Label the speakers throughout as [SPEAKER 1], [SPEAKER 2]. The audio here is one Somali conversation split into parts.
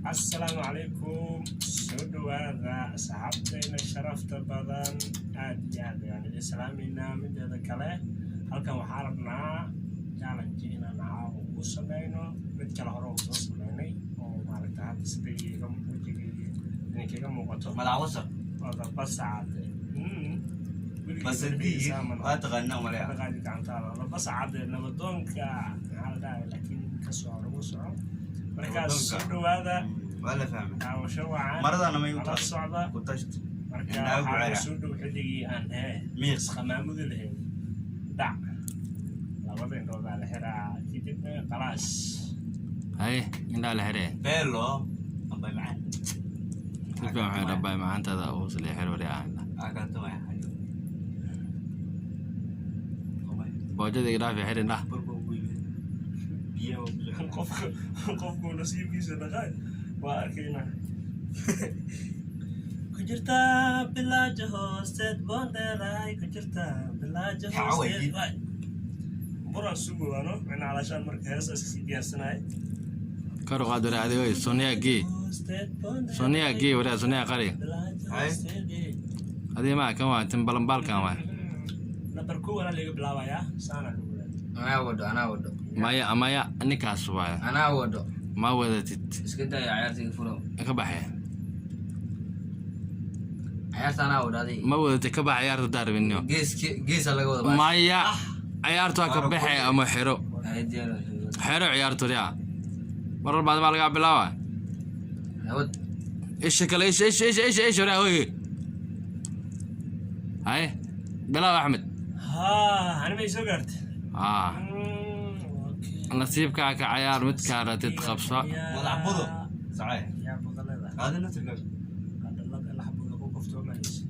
[SPEAKER 1] Assalaamu calaykum, soo dhawaada asxaabtayna sharafta badan. Aad iyo aad ayaan idin salaameynaa. Mideeda kale, halkan waxaa rabnaa challenge inaan caawa ku sameyno. Mid kale hore oo soo sameynay oo maaragta hadda sida iga wejigayga idinkaga muuqato.
[SPEAKER 2] Madax wasaq.
[SPEAKER 1] Wada basacade.
[SPEAKER 2] Basadiir waa taqaanaa malaya.
[SPEAKER 1] Dhaqaadi gacantaada wada basacade nabadoonka maxaa la dhahay, laakiin kasoo hore ugu soco markaas. Soo dhawaada.
[SPEAKER 2] Waa la fahmay.
[SPEAKER 1] Daawasho wacan.
[SPEAKER 2] Maradana may u
[SPEAKER 1] la
[SPEAKER 2] tahay
[SPEAKER 1] socda.
[SPEAKER 2] Ku tasht.
[SPEAKER 1] Marka
[SPEAKER 2] Indhaha
[SPEAKER 1] waxaa
[SPEAKER 2] gucera.
[SPEAKER 1] soo dhow xilligii aan hee
[SPEAKER 2] Miiq.
[SPEAKER 1] isqamaamudi lahayn. Dhac labada indhoodaa la xiraa, kadibna khalaas.
[SPEAKER 3] Haye, indhaha la xiree.
[SPEAKER 2] Beelo ambay macaan.
[SPEAKER 3] Si fiican waxay dhabbay macantada uusle xir wariyaa.
[SPEAKER 2] Aa kala tumaya.
[SPEAKER 3] Boojada iga dhaafi, xir indhaha.
[SPEAKER 2] Biyaha waa ku socdaa.
[SPEAKER 1] Qofka qofku nasiibkiisa dhaqaay waa arkaynaa. Ku jirtaa bilaaja hoosteed boondeeray, ku jirtaa bilaaja hoosteed. Waay. Buraan sugowaano micna calaashaan marka heesa iska sii diyaarsanaya.
[SPEAKER 3] Kor u qaad wariyaa, adigo suniya gee.
[SPEAKER 1] Hoosteed boondeeray.
[SPEAKER 3] Suniya gee wariyaa, suniya qari.
[SPEAKER 1] Bilaaja
[SPEAKER 2] Hay.
[SPEAKER 1] hoosteed.
[SPEAKER 3] Adiga maa kan waa tin balanbaalkan waa.
[SPEAKER 1] Number 1 walaa laga bilaabayaa, saana lagu leeyahay.
[SPEAKER 4] Anaa wado, anaa wado.
[SPEAKER 3] Maya, maya, ninkaas waaya.
[SPEAKER 4] Anaa wado.
[SPEAKER 3] Ma wadatid.
[SPEAKER 4] Iska daya cayaartayga, furow.
[SPEAKER 3] Ka baxee.
[SPEAKER 4] Cayaarta anaa wado, adiga.
[SPEAKER 3] Ma wadatid, ka bax ciyaarta daarbinio.
[SPEAKER 4] Gees geesa laga wada baasha.
[SPEAKER 3] Maya, ciyaartu waa ka baxe ama xiro.
[SPEAKER 4] Ay, diyaar.
[SPEAKER 3] Xero ciyaartu wariyaa, mar walba maa lagaa bilaaba.
[SPEAKER 4] Wad.
[SPEAKER 3] Isha kale, isha, isha, isha, isha, isha wariyaa. Hoy, haye, bilaab Axmed.
[SPEAKER 1] Haa, ani may soo gaartay.
[SPEAKER 3] Ah.
[SPEAKER 1] Okay.
[SPEAKER 3] Nasiibkaa ka cayaar, midkaa ratid qabso.
[SPEAKER 2] Madax budo. Sacay.
[SPEAKER 1] Yaa budalada.
[SPEAKER 2] Qaadina tirka.
[SPEAKER 1] Qadhalada lax buda ku koftoomaysa.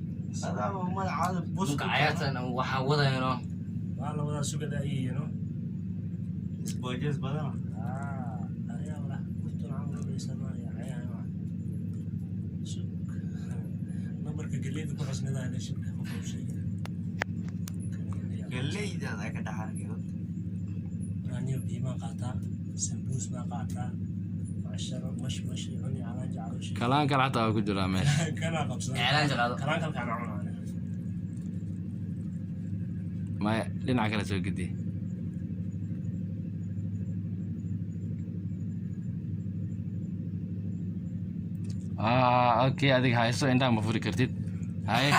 [SPEAKER 2] Adaa madaxaada bus.
[SPEAKER 4] Marka cayaartan waxaan wadayno.
[SPEAKER 1] Waa la wadaa sugada ayayno.
[SPEAKER 2] Isboojees badana.
[SPEAKER 1] Ah, ayaa wala kurtun camal baysanaya cayaar. Sug. Nambarka galleyda ku xusnada la shibka qof uu sheegay.
[SPEAKER 2] Galleydaada ka dhaxarkay.
[SPEAKER 1] Aniyo biyo baan qaataa, sambuus baan qaataa, macsharo mash mash cuni calaanja calooshi.
[SPEAKER 3] Kalaankan xataa waa ku jiraa meesha.
[SPEAKER 1] Kana qabsada.
[SPEAKER 4] Calaanja qaado.
[SPEAKER 1] Kalaankalkaan cunaa.
[SPEAKER 3] Maya, dhinaca kale soo gedi. Ah, okay, adiga hayso, indhaha ma furi kartid. Haye,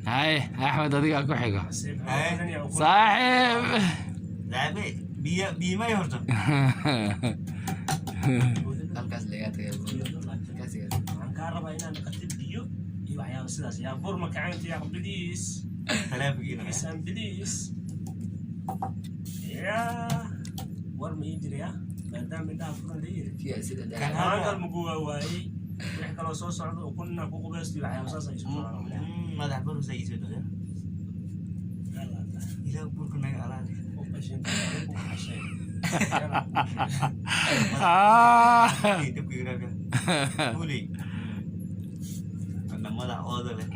[SPEAKER 3] haye Axmed, adigaa ku xigo. Saaxiib.
[SPEAKER 2] Laabe biyo biyo may horto.
[SPEAKER 4] Halkaas lagaa tagay. Halkaas lagaa.
[SPEAKER 1] Waxaan kaa rabaa inaad naqatid biyo iyo waxyaaba sidaas. Yaa burma kacaynta yaa please.
[SPEAKER 2] Taleefankiina.
[SPEAKER 1] Please and please. Yaa war ma ii jirayaa maadaama indhaha furan la yiri.
[SPEAKER 4] Fiya sida
[SPEAKER 2] Kan-
[SPEAKER 4] daa.
[SPEAKER 1] Kalaankan mugu waa waayey. Wix kaloo soo socda ukun inaan ku qubaysto iyo waxyaaba saas ay isu socdaan.
[SPEAKER 2] Madax burus ay isoo dhigeen. Ilaah burka naga alaali.
[SPEAKER 1] Ku qashinka, ku qashay.
[SPEAKER 3] Ah.
[SPEAKER 2] Dabka iraaga. Huley. Kana madax ooda leh.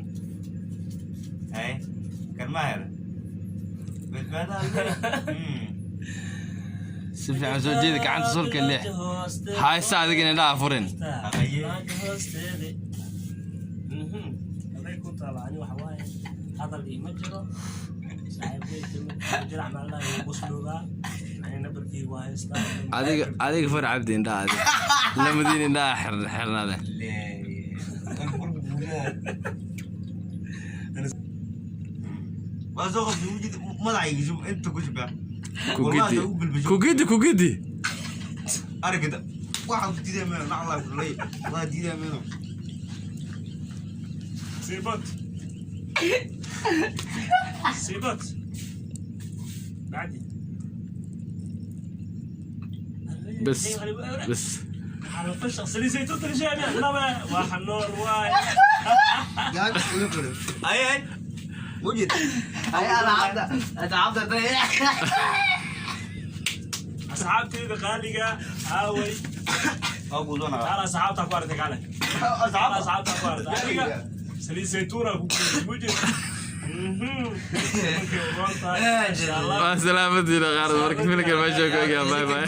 [SPEAKER 2] Hay. Kan ma hela. Badbaada alle.
[SPEAKER 3] Si fiican soo jeeda, gacanta sulka leex haysa, adigana indhaha furin.
[SPEAKER 1] Hoosteeda. Aday ku taala, ani waxa waaye hadal iima jiro. Saaxiibkay jirac maalaa igu qosloobaa. Ani nabarkii waa haystaa.
[SPEAKER 3] Adiga, adiga fur Cabdi indhaha, adiga lamadiin indhaha xirnaade.
[SPEAKER 2] Kan burka buugaa. Waa soo qabtay wujid madaxayga shub inta ku shubaa.
[SPEAKER 3] Ku gidi, ku gidi, ku gidi.
[SPEAKER 2] Aragida. Waxaan ku diidaa meel naclaa kulay. Waa diidaa meel.
[SPEAKER 1] سيبت سيبت بعدي.
[SPEAKER 3] بس بس.
[SPEAKER 1] على الفشخ سلي زيتون رجعنا لا واحد نور واي.
[SPEAKER 2] Ay ay. Wujid.
[SPEAKER 4] Ay, ana cabda. Ana cabda.
[SPEAKER 1] اصحابتي قالقه هاوي.
[SPEAKER 2] Waa ku doonaa.
[SPEAKER 1] تعال اصحابتك وارتك على تعال اصحابتك وارتك سلي زيتون وجد.
[SPEAKER 3] Waa salaamadiina qaar marka filimkan meesha ku egaa. Bye bye.